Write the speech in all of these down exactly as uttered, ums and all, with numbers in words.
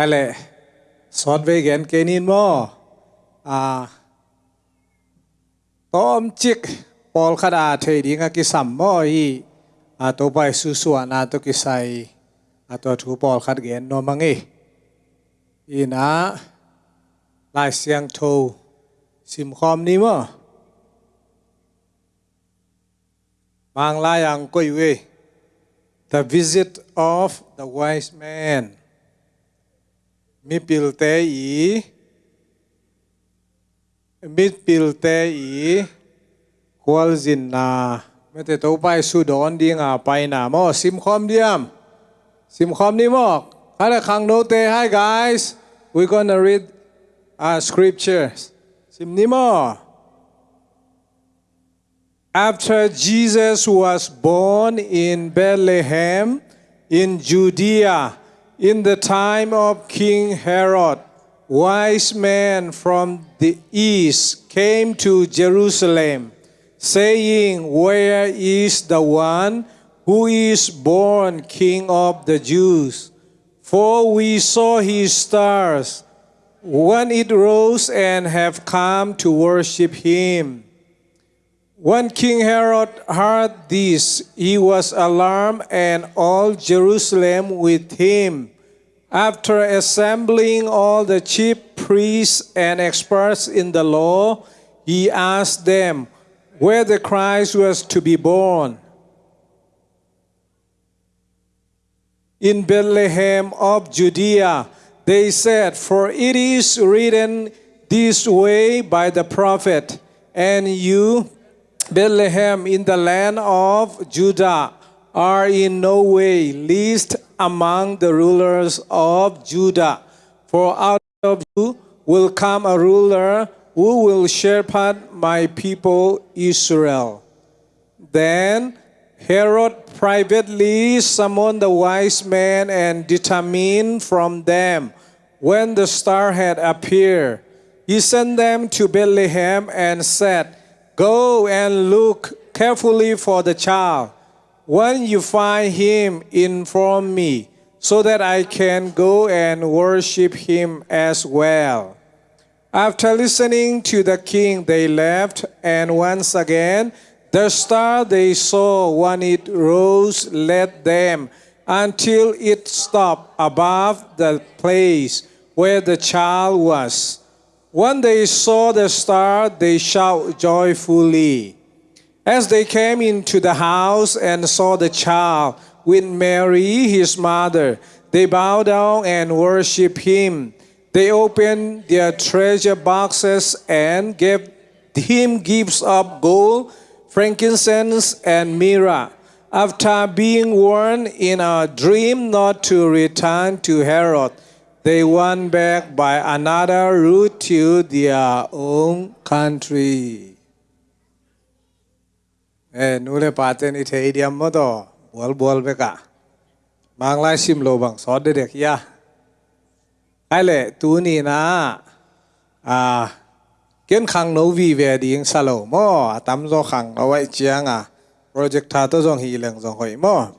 Ai le, sawt vei gen kei ning maw? A, tawmcik pawlkhat a thei ding a kisam maw hi. A, Topa Jesu suahna tawh kisai a, tua thu pawlkhat gen nuam ing. Ina, Lai Siangtho simkhawm ni maw? Manglai ang koih uh ei. The visit of the wise men. Mipilte i, mipilte i khualzinna. Mite, Topa Jesu dawn dinga paina maw? Simkhawm diam? Simkhawm ni maw? Khale khangnote, hi guys. We're gonna read, uh, scriptures. Sim ni maw? After Jesus was born in Bethlehem in Judea in the time of King Herod, wise men from the east came to Jerusalem, saying, "Where is the one who is born King of the Jews? For we saw his stars when it rose and have come to worship him." When King Herod heard this, he was alarmed, and all Jerusalem with him. After assembling all the chief priests and experts in the law, he asked them where the Christ was to be born. "In Bethlehem of Judea," they said, "for it is written this way by the prophet, 'And you, Bethlehem, in the land of Judah, are in no way least among the rulers of Judah, for out of you will come a ruler who will shepherd my people Israel.'" Then Herod privately summoned the wise men and determined from them when the star had appeared. He sent them to Bethlehem and said, "Go and look carefully for the child. When you find him, inform me, so that I can go and worship him as well." After listening to the king, they left, and once again, the star they saw when it rose led them until it stopped above the place where the child was. When they saw the star, they shouted joyfully. As they came into the house and saw the child with Mary, his mother, they bowed down and worshipped him. They opened their treasure boxes and gave him gifts of gold, frankincense, and myrrh. After being warned in a dream not to return to Herod, they went back by another route to their own country. Eh, nu le paten i thei diam maw taw? Bualbual bek a. Manglai sim lo bang sawt dedek hi a. Ai le, tuni-in ah, ah, ken khangno vive ding sa lo maw? A tamzaw khangno ahih ciangin projector tawh zong hi leng zong hoih maw?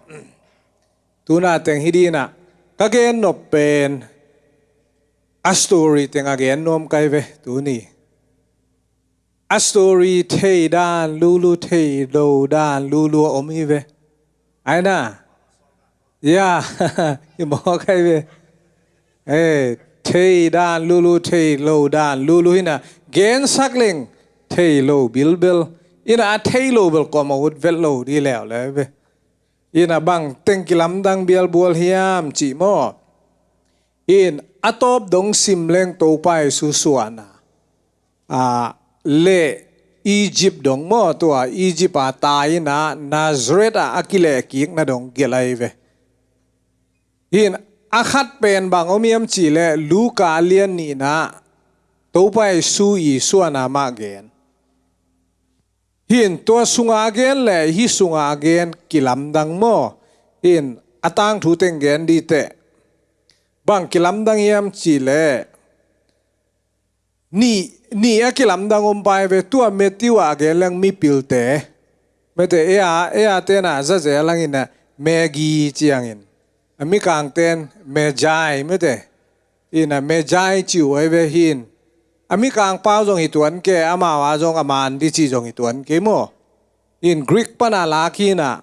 Tuna teng hi ding ah, ka gen nop pen a story teng a gen nuam ka hi ve tuni. A story thei dan lulu, thei lo dan lulu a om hi ve. Ai na. Ya, hi mawk ka hi ve. Eh, thei dan lulu, thei lo dan lulu hi na. Gensak leng thei lo bilbel. Ina a thei lo bel kawm a ut vet lo ding leuleu ve. Ina bang teng kilamdang bialbual hiam cih maw? In a tawp dong sim leng Topa Jesu suahna, ah, le Egypt dong maw, tua Egypt a tai-in ah Nazareth ah a kilehkikna dong gelh ahi ve. In a khat pen bang om hiam cih leh Luka a lian nihna ah Topa Jesu i suahna mah gen. Hin tua sunga gen le hih sunga gen kilamdang maw? Hin a tangthu teng gen ding teh. Bang kilamdang hiam cih leh nih, nih a kilamdang om pai ve. Tua Matthew a gen leng mipilte. Mete, ei a, ei a ten a zazel hangin ah Magi ci-in. A mikangten Magi, mete. Hi na, Magi ci uh ahi ve hi. A mikang pau zong hi tuan kei, amau a zong a man ding ci zong hi tuan kei maw. Hi na, Greek pana lak hi na,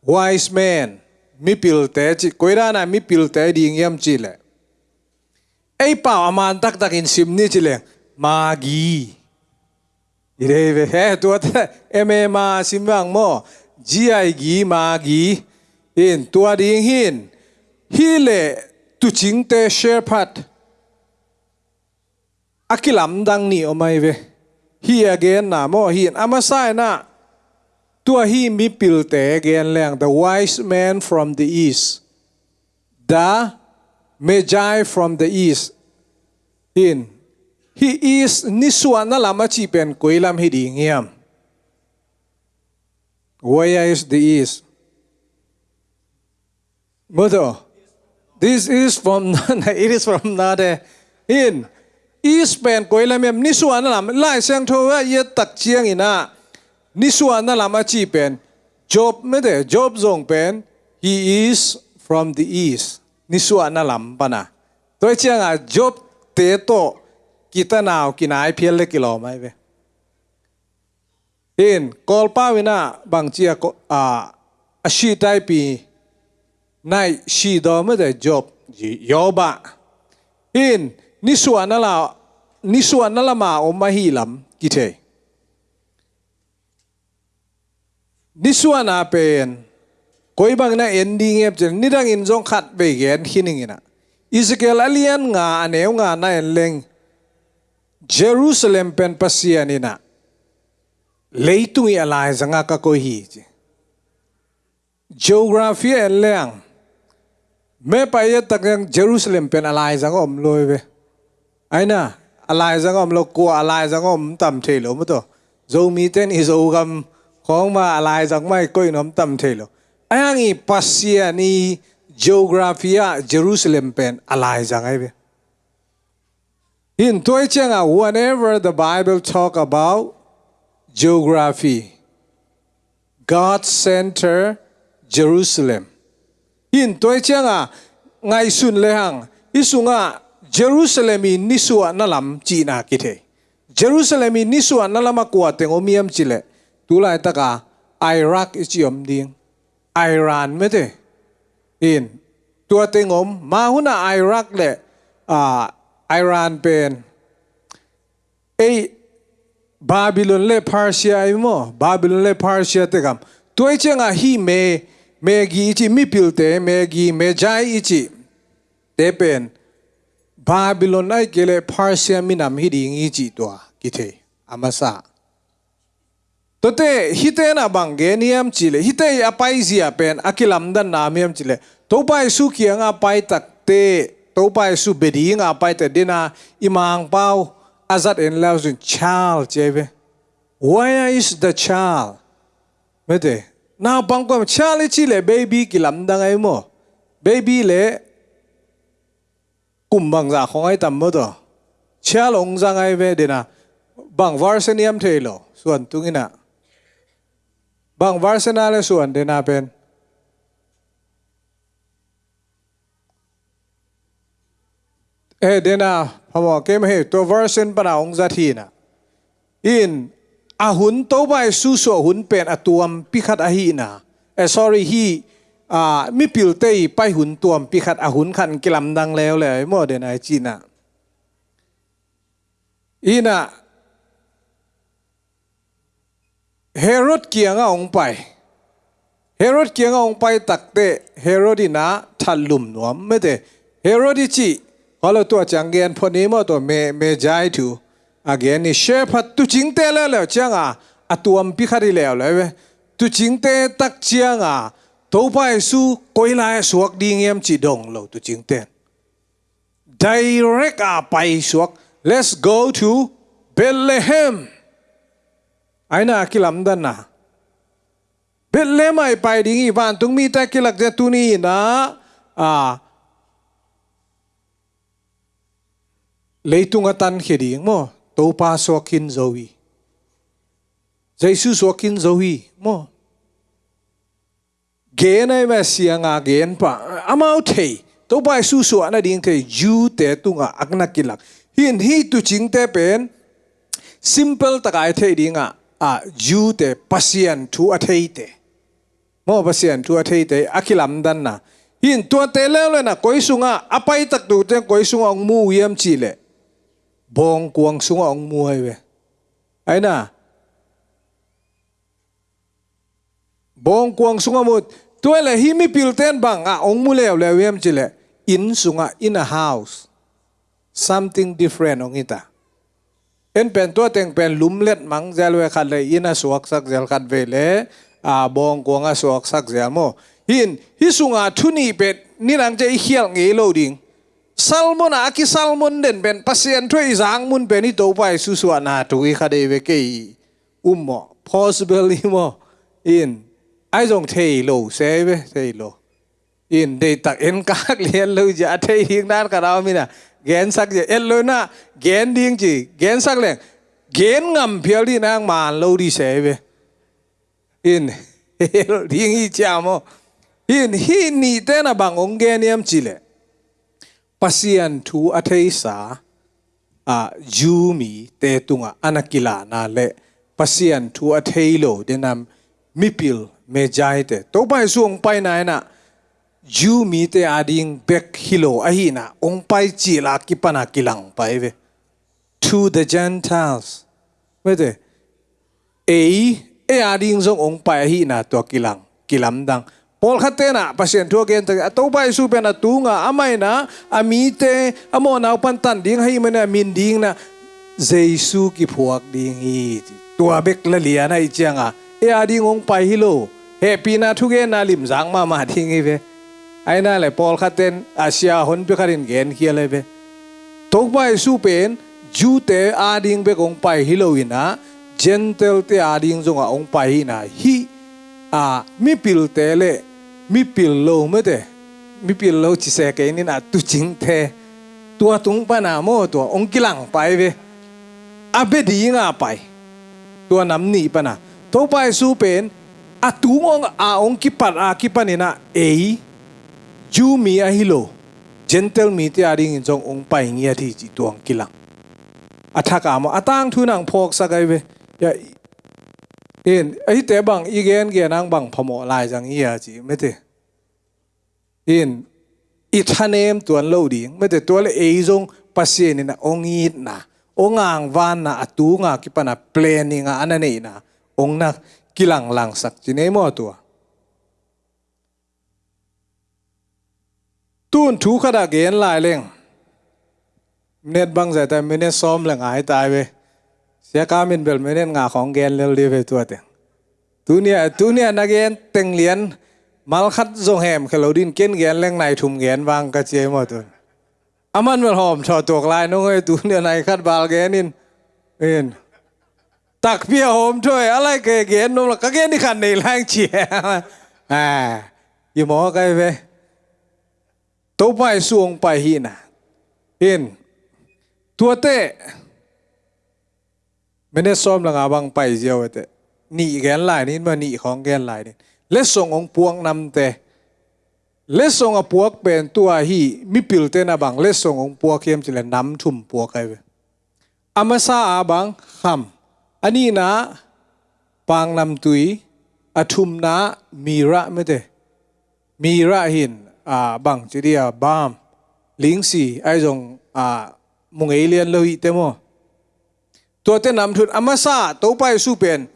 wise man, mipilte ci, koi dan a mipilte ding hiam cih leh, ei pau a man taktak in sim ni ci leng, magi. I dei ve he, tua te M A ma sim vang maw, G I gi, magi. Hi na, tua ding hi na, hi leh tuucingte, shepherd, a kilamdang nih om ahi ve. Hi a genna maw, hi na, a masa in ah, tua hi mipilte gen leng, the wise man from the east, the Magi from the east. Hi na, hi east, nisuahna lam a cih pen koi lam hi ding hiam? Where is the east? Maw taw, this is from, it is from north eh. Hi na, east pen koi lam hiam? Nisuahna lam. Lai Siangtho ah i et tak ciangin ah, nisuahna lam a cih pen Job, mete, Job zong pen, he is from the east. Nisuahna lam pana. Tua ciang a Job te tawh kitanau, kinai phial le kilawm ahi ve. Hi na, Kawlpau in ah bangci a ko-, a, a si taipi, nai si daw, mete, Job, Job ah. Hi na, nisuahna la, nisuahna lam a om ahi lam kithei. Nisuahna pen koi bangin ah en ding hiam cih leh, nidangin zong khat vei gen khin ing in ah, Ezekiel a lian nga, a neu nga na en leng, Jerusalem pen Pasian in ah, leitung i a laizang ah ka koih hi ci. Geography a en leng, map a i et tak leng, Jerusalem pen a laizang a om lo hi ve. Ahi na, a laizang a om lo, kua a laizang a om tam thei lo maw taw. Zomite in i Zogam khawng mah a laizang mah i koih in om tam thei lo. Ahi hang i Pasian i geography ah Jerusalem pen a laizang ahi ve. Hi na, tua ciang a, whenever the Bible talk about geography, God center Jerusalem. Hi na, tua ciang a, ngaihsun le hang, i sungah Jerusalem i nisuahna lam cihna kithei. Jerusalem i nisuahna lam a kua teng om hiam cih leh, tu laitak a Iraq i cih om ding. Iran, mete. Hi na, tua teng om, ma hun a Iraq le, a, Iran pen, ei, Babylon le Persia ahi maw, Babylon le Persia te gam. Tua ciang a hi Me, Magi i cih mipilte, Magi, Magi i cih te pen Babylon ahih kei leh Persia minam hi ding hi cih tua kithei a masa. Tuate, hihte in ah bang gen hiam cih leh, hihte i a paizia pen a kilamdanna om hiam cih leh, Topa Jesu kiangah a pai takte, Topa Jesu bia dingah a pai takte, den a i Mangpau a zat en le uh zong child ci ahi ve. Where is the child? Mete, naupang kua, child i cih leh baby kilamdang ahi maw. Baby leh kum bangzah khong ahi tam maw taw. Child hong zang ahi ve, den a. Bang verse hiam thei lo, suan tung in ah. Bang verse na le suan, den a pen. Eh, den a, phamawh kei mah hi, tua verse pan a hong zat hi na. In, a hun Topa Jesu suah hun pen a tuampi khat ahihna. Eh, sorry, hi, ah, mipilte i pai hun tuampi khat, a hun khat kilamdang leuleu ahi maw, den a i cihna. In ah, Herod kiangah hong pai. Herod kiangah hong pai takte, Herod in ah that lum nuam, mete. Herod i cih, khaw lo, tua ciang gen phot ni maw, tua Me, Magi thu a gen ni, shepherd, tuucingte leuleu ciang a, a tuampi khat hi leuleu ve. Tuucingte tak ciang a, Topa Jesu koi lai a suak ding hiam cih dong lo tuucingte. Direct a pai suak. Let's go to Bethlehem. Ahi na, a kilamdanna. Bethlehem ah i pai ding hi, vantung mite a kilak zia tuni in ah, a, leitung a tankhia ding maw, Topa suak khin zo hi. Jesu suak khin zo hi maw. Gen ahi mah, siang a gen pah, amau thei. Topa Jesu suah nading thei Jew-te tungah a na kilak. Hih, hih tuucingte pen simple takah i theih dingah, ah, Jew-te Pasian thu a theite. Maw, Pasian thu a theite a kilamdanna. Hih tuate leuleu na koi sungah a paitak tuute koi sungah hong mu uh hiam cihleh bawngkuang sungah hong mu ahi ve. Aina, bawngkuang sungah mu. Tua le hih mipilte in bang ah hong mu leuleu hiam cihleh inn sungah, in a house. Something different hong hi ta. En pen tua teng pen lumlet mang zel ve, khat le inn a suaksak zel, khat vei le, a, bawngkuang a suaksak zel maw. Hih, hih sungah thu nih pen nidang ciang i khialh ngei lo ding. Salmon a, a kisalmon den pen Pasian thu i zak mun pen hih Topa Jesu suahna thu hi kha dei ve kei. Um maw, possible hi maw. In, ahi zong thei lo se ve, thei lo. In, deihtak en kak lian lo ci a, thei ding dan khat a om in a, gensak ci, et lo in a, gen ding ci, gensak leng gen ngam phial dih nang man lo dih se ve. In, hel ding hi cia maw. In, hih nihte na bang hong gen hiam cihleh Pasian thu a theisa, a, Jew mite tungah a na kilahna le Pasian thu a thei lo dena mipil Magi-te. Topa Jesu hong paina in a Jew mite ading bek hi lo ahihna hong pai cil a kipan a kilang pai ve. To the Gentiles. Mete, ei, ei ading zong hong pai ahihna tua kilang, kilamdang. Pawlkhatte na Pasian thu a gen tak a, Topa Jesu pen a tunga, amah in a, a mite, a mawhna uh pan tan ding ahih manin a min ding na Jesu kiphuak ding hi. Tua bek la lian ahih cianga, ei ading hong pai hi lo. Hehpihna thugenna limzak mahmah ding hi ve. Aina le pawlkhatten a sia honpi khatin genkhial ahi ve. Topa Jesu pen Jew-te ading bek hong pai hi lo in a, Gentile-te ading zongah hong pai hi in a, hih, a, mipilte le mipil lo mete, mipil lo ci se kei ning a, tuucingte, tua tung pana maw, tua hong kilang pai ve. A bia dinga pai. Tua nam nih pana Topa Jesu pen a tung hong a hong kipat a kipan in a, ei Jew mi ahi lo, Gentile mite adingin zong hong pai ngiat hi cih tua hong kilang. A thak a maw, a tangthu in a hong phawksak ahi ve. Ya, in, ahite bang i gengen a bang phamawh lai zang hi a ci mete. In, i thanem tuan lo ding mete, tua le ei zong Pasian in a hong itna, hong angvanna, a tunga kipan a planning a a na neihna hong na kilanglangsak ci nei maw tua. Tun thu khat a gen lai leng, minute bang zai ta, minute sawm le nga hi ta ve. Sia Kam in bel minute nga khong gen lel dih ve tua teng. Tunia, tunia na gen teng lian mal khat zong hemkhia lo ding, ken gen leng nai thum gen vang ka ci hi maw tun. Aman bel hawm thaw tuak lai nong hei, tunia nai khat val gen in. In. Takpi a hawm thaw e, a lai ka gen nuam la, ka gen dih khat nei lai ci. Ah, i mawk ahi ve. Topa Jesu hong pai hi in a. In. Tuate. Minute sawm le nga bang pai ziau ete. Nih gen lai ning maw, nih khong gen lai ning. Letsong hong puak namte. Letsong a puak pen tua hi, mipilte na bang letsong hong puak hiam cih le nam thum puak ahi ve. A masa a bang kham, a nihna pangnamtui, a thumna myrrh mete. Myrrh hin, a, bang ci dih a, balm, lingsi, ahi zong, a, mu ngei lian lo hihte maw. Tuate nam thum, a masa Topa Jesu pen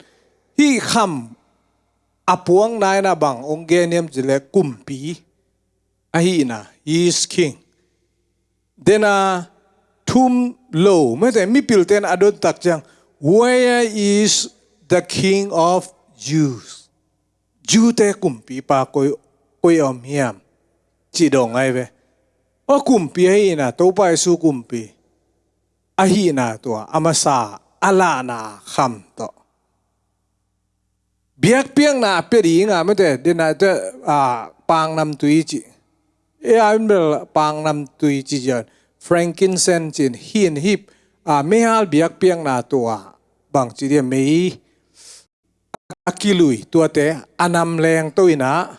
hih kham a puakna in a bang hong gen hiam cih le kumpi ahihna, he is king. Dena thum lo mete, mipilte in a don tak ciang, "Where is the King of Jews?" Jew-te kumpipa koi, koi a om hiam? Ci dong ahi ve. Aw kumpi ahihna, Topa Jesu kumpi ahihna tua a masa a lahna kham tawh. Biakpiakna a pia ding a mete, dena te, a, pangnamtui ci. E a in bel pangnamtui ci ziau. Frankincense ci in hin hip, a, meihal biakpiakna tua bang ci dih a, mei a kilui tuate a nam leng to in a,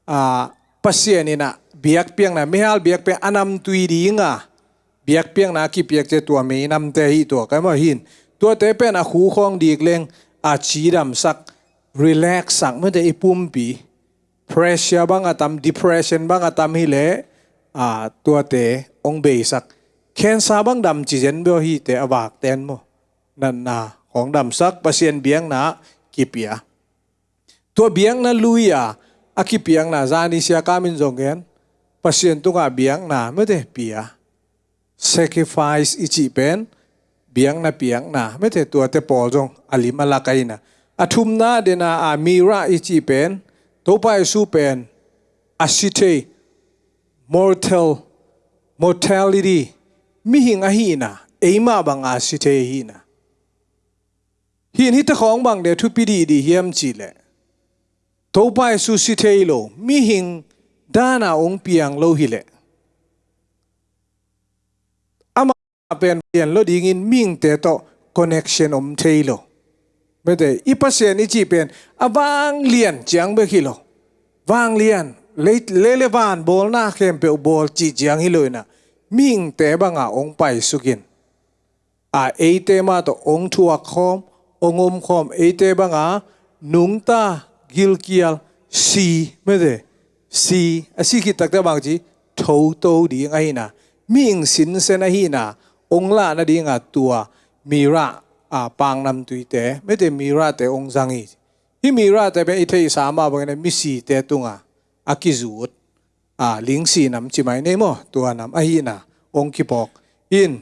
a, Pasian in a biakpiakna, meihal biakpiak a namtui dinga biakpiakna a kipiak ci a, tua meinamte ahi tua ka maw hin. Tuate pen a khu khawng dik leng a cidamsak, relax sak, mete i pumpi pressure bang a tam, depression bang a tam hileh, a, tuate hong beisak. Cancer bang dam ci zen bia hite a vakten maw. Natna khawng damsak, Pasian biakna kipia. Tua biakna lui a, a kipiakna zani sia kamin zong gen, Pasian tungah biakna mete pia. Sacrifice i cih pen biakna piakna mete, tuate pawl zong a lim a lak ahi na. A thumna dena a mira i cih pen, Topa Jesu pen a si thei, mortal, mortality, mihing ahina, eimah bang a si thei ahina. Hin hita khawng bang de thupi dihdih hiam cihleh, Topa Jesu si thei lo, mihing dana hong piang lo hileh, ama pen pian lo dingin mihingte tawh connection om thei lo. Mete, i Pasian i cih pen a vanglian ciang bek hi lo. Vanglian, lei, lei le van bawlna khempeuh bawl cih ciang hi lo ina, mihingte banga hong paisukin, a, eite mah tawh hong thuak khawm, hong om khawm, eite banga nungta, gilkial, si, mete, si, a si khit takte bang ci, thoto ding ahina, mihing sinsen ahina hong lah nadinga tua mira, a, pangnamtuite, mete, mirate hong zang hi. Hih mirate pen i theihsa mah bangin a misite tunga a kizut, a, lingsi nam ci mai nei maw, tua nam ahina hong kipawk in.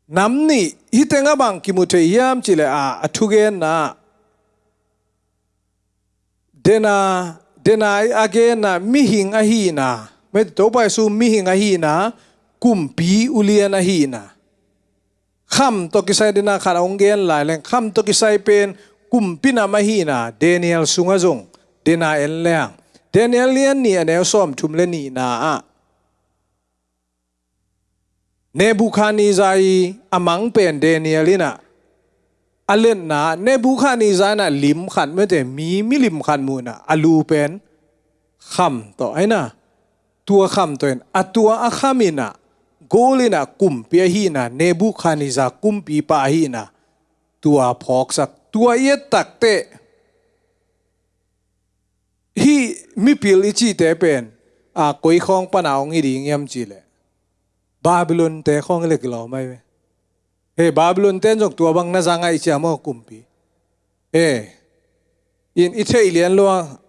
Nam nih hih tengah bang kimu thei hiam cihleh, a, a thugenna dena, dena a genna mihing ahina, mete, Topa Jesu mihing ahina, kumpi ulian ahina. Kham tawh kisai dena khat a hong gen lai leng, kham tawh kisai pen kumpi nam ahina, Daniel sungah zong dena en leng, Daniel lian nih a neu sawmthum le nihna ah Nebuchadnezzar i a mang pen Daniel ina a letna, Nebuchadnezzar ina lim khat mete, mi, mi lim khat mu ina, a lu pen kham tawh ahina, tua kham tawh in, a tua a kham ina, gold ina kumpi ahina, Nebuchadnezzar kumpipa ahina, tua phawksak, tua i et takte, hih mipil i cihte pen, a, koi khawng pana hong hi ding hiam cihleh, Babylon te khawng hileh kilawm ahi ve. He, Babylon ten zong tua bang na zang ahi cia maw kumpi. He, in i theih lian lo hang,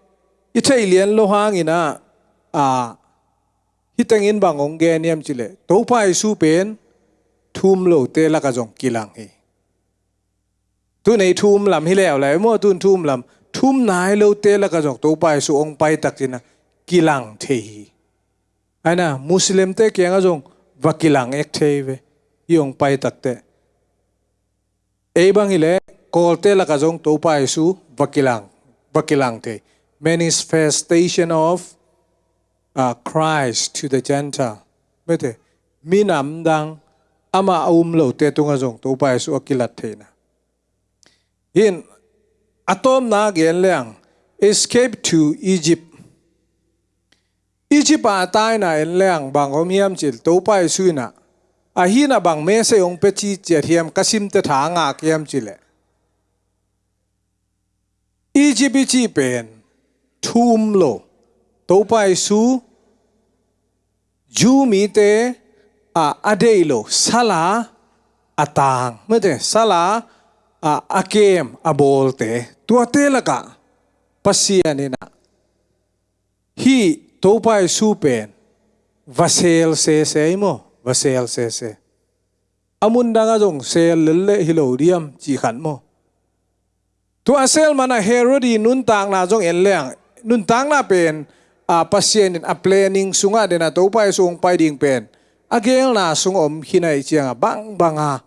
i theih lian lo hangin a, a, hih tengin bang hong gen hiam cihleh, Topa Jesu pen thu um lote lakah zong kilang hi. Tu nei thu um lam hi leuleu maw, tun thu um lam, thu um nai lote lakah zong Topa Jesu hong pai tak cina kilang thei hi. Aina, Muslimte kiangah zong va kilang ek thei ve, hih hong pai takte. Ei bang hileh, Kawlte lakah zong Topa Jesu va kilang, va kilang thei. Manifestation of, uh, Christ to the Gentile. Mete, minam dang, ama a um lote tungah zong Topa Jesu a kilat theihna. Hin, a tawpna gen leng, escape to Egypt. Egypt a taina en leng bang om hiam cih leh, Topa Jesu ina, a hina bang message hong pia ciciat hiam, ka simte tha ngak hiam cih leh, Egypt i cih pen thu um lo, Topa Jesu Jew mite a, a deih lo, sala a tang, mete, sala a, a kem, a bawlte, tuate lakah Pasian ina hih Topa Jesu pen va sel sese hi maw, va sel sese. A mun dangah zong sel lel leh hi lo diam cih khat maw. Tua a sel mana Herod i nuntakna zong en leng, nuntakna pen, a, Pasian in a planning sungah dena Topa Jesu hong pai ding pen a gelna sungah om khin ahih cianga bangbanga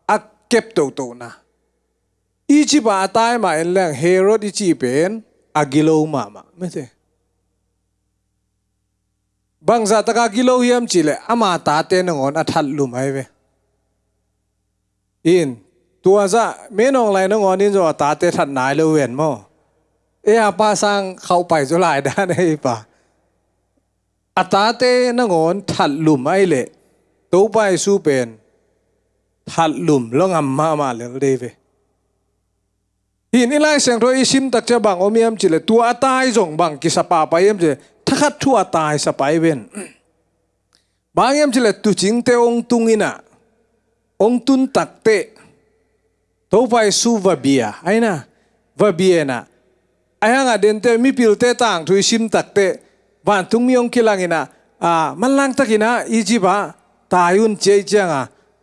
a kep tohtona. Egypt a a tai mah en leng Herod i cih pen a gilo mahmah mete. Bangzah taka gilo hiam cih leh ama tate nangawn a that lum ahi ve. In, tua zah, Menawng lai nangawn in zong a tate that nai lo ven maw. E a pa sang khauh pai zaw lai dan ei pa. a tate nangawn thatlum ahih leh Topa Jesu pen thatlum lo ngam mahmah lel dei ve. Hih in i Lai Siangtho i sim tak ciang bang om hiam cih leh tua a tai zong bang kisa pahpah hiam cih leh thakhat thu a tai sa pah hi ven. Bang hiam cih leh tuucingte hong tung in ah, hong tun tak teh Topa Jesu va bia, ahi na, va bia in ah, ahi hang a dente mipilte tangthu i sim tak teh vantungmi hong kilang in ah, a, manlang tak in ah Egypt ah tai un ci ahih ciang a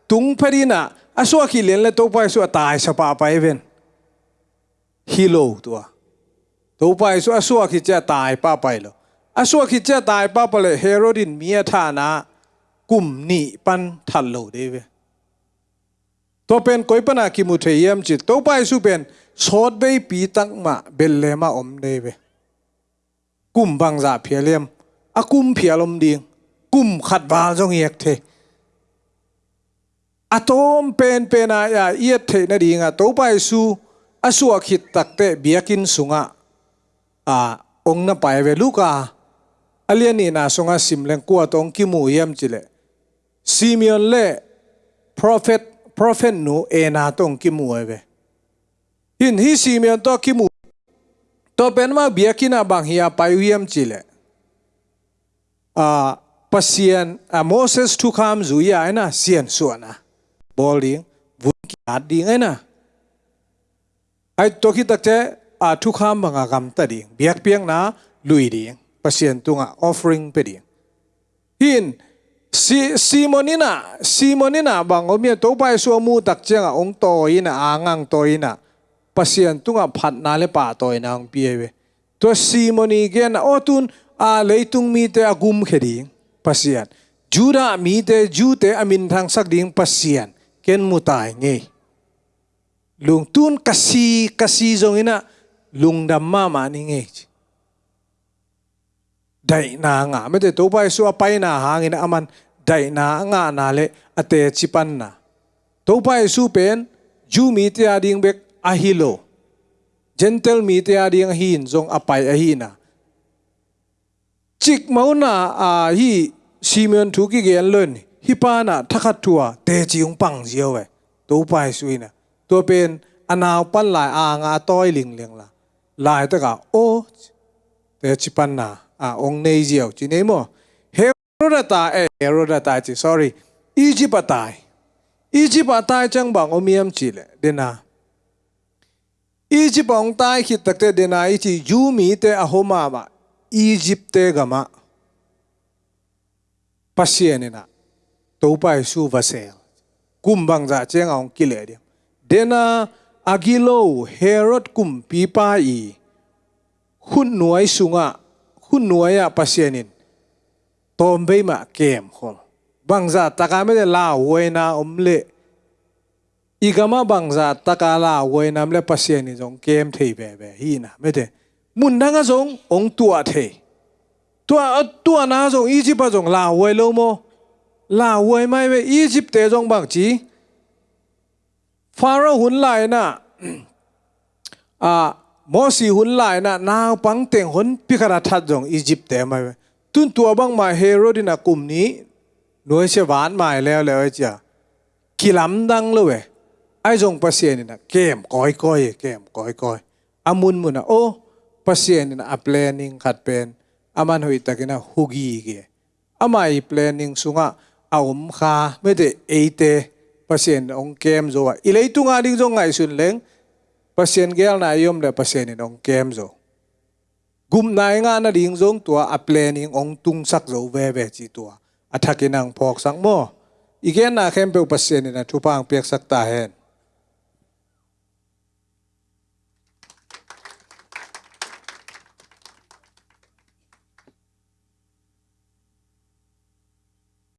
tung phet in ah a suah khit lian leh Topa Jesu a tai sa pahpah hi ven. Hi lo tua. Topa Jesu a suah khit ciang tai pahpah hi lo. A suah khit ciang tai pahpah leh Herod in mi a thahna kum nih pan that lo dei ve. Tua pen koi pan a kimu thei hiam cih leh Topa Jesu pen sawtveipi tak mah Bethlehem ah om dei ve. Kum bangzah phial hiam? A kum phial om ding. Kum khat val zong hi hek thei. A tawm penpen a i et theih nading ah Topa Jesu a suah khit tak teh biakinn sungah, a, hong na pai ve. Luka a lian nihna sungah sim leng kua tawh hong kimu hiam cih leh Simeon leh prophet, prophet nu Anna tawh hong kimu hi ve. Hih in hih Simeon tawh kimu, tua pen amah biakinn ah bang hi a pai uh hiam cih leh, a, Pasian, a, Moses thukham zui a, ahi na, siansuahna bawl ding, vun kiat ding, ahi na. Ahi tua khit tak ciang, a, thukham bang a gamta ding, biakpiakna lui ding, Pasian tungah offering pia ding. Hih in, Si-, Simeon in ah, Simeon in ah bang om hiam, Topa Jesu a muh tak ciang a hong tawi in ah, a ngang tawi in ah, Pasian tungah phatna leh pahtawina hong pia hi ve. Tua Simeon i gen ah, aw tun, a, leitung mite a gumkhia ding Pasian, Judah mite, Jew-te a minthangsak ding Pasian, ken mu ta ing ei. Lungtun ka si, ka si zong in ah lungdam mahmah ning ei ci. Daihna ngah, mete, Topa Jesu a paina hangin aman daihna a ngahna leh a teci panna. Topa Jesu pen Jew mite a ding bek ahi lo, Gentile mite a ding ahi in zong a pai ahi na. Cikmah un ah, a, hih Simeon thu kigen lo in, hih pa in ah thakhat thu a teci hong pang ziau ve. Topa Jesu in ah tua pen a naupan lai a ngah a tawi lingleng la, laitak a, aw, teci panna, a, hong nei ziau ci nei maw. Herod a tai, eh, Herod a tai ci, sorry, Egypt a tai. Egypt a tai ciang bang om hiam cih leh, den a, Egypt a hong tai khit tak teh, den a i cih Jew mite a hua mahmah Egypt-te gamah Pasian in ah Topa Jesu va seel. Kum bangzah ciang a hong kileh diam? Den a, a gilo Herod kumpipa i khutnuai sungah, khutnuai ah Pasian in tawmvei mah kemkhol. Bangzah tak a, mete, lauhuaina om leh, i gamah bangzah tak a lauhuaina om leh Pasian in zong kem thei veve hi na, mete. Mun dang ah zong hong tuah thei. Tua, tuahna zong Egypt ah zong lauhuai lo maw? Lauhuai mai ve. Egypt-te zong bang ci, Pharaoh hun lai in ah, a, Mosi hun lai in ah naupang teng honpi khat a that zong Egypt-te mai ve. Tun tua bangmah Herod in ah kum nih nuaisiah vat mai leuleu ei cia, kilamdang lo ve. Ahi zong Pasian in ah kem kawikawi, kem kawikawi. A munmun ah, aw, Pasian in ah a planning khat pen aman hoihtak in ah huh gige. Ama i planning sungah a om kha, mete, eite Pasian in hong kem zo a, i leitung a ding zong ngaihsun leng, Pasian geelna i om leh Pasian in hong kem zo. Gupna i ngah nading zong tua a planning hong tungsak zo veve ci, tua a thak in ah hong phawksak maw. I genna khempeuh Pasian in ah thupha hong piaksak ta hen.